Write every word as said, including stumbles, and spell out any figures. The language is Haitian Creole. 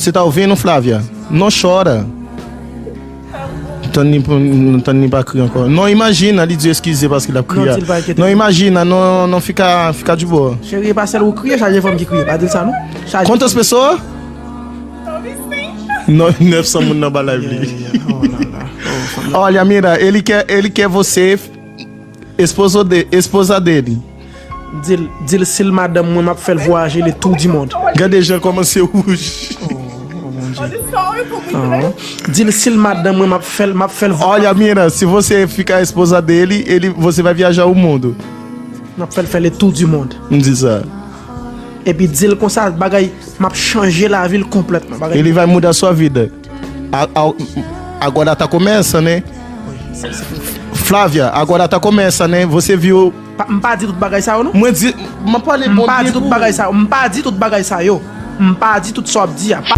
Você tá ouvindo, Flávia? Não chora. Tann li pou- tann li pa kriye ankò. Non, imajina, li di eskize paske l ap kriye. Non, di l pa enkyete. Non, imajina, non, non fica, fica de boa. Cheri, e pa sèl ou kriye, chaje fanm ki kriye. Pa di l sa non. Chaje Quantas pessoas? Non, nèf san moun nan ba live li. Olha, mira, ele quer, ele quer você esposa de, esposa dele. Di l, di l si l madanm mwen, m ap fè l vwayaje le tour du monde. Gade jan l kòmanse wouj. Di l si l madanm mwen, m ap fè l, m ap fè l vwayaje. Olha, mira, se você ficar esposa dele, ele, você vai viajar o mundo. M ap fè l fè le tour du monde. M di sa. Epi di l konsa, bagay, m ap chanje lavi l konplètman. Bagay. Ele vai mudar sua vida. A- a- Agora tá começa, né? Flávia, agora tá começa, né? Você viu? Pa- M pa di tout bagay sa yo non. Mwen di, mwen pale M bon pa di tout bagay sa yo. M pa di tout bagay sa yo. M pa di tout sa w ap di a. Pa-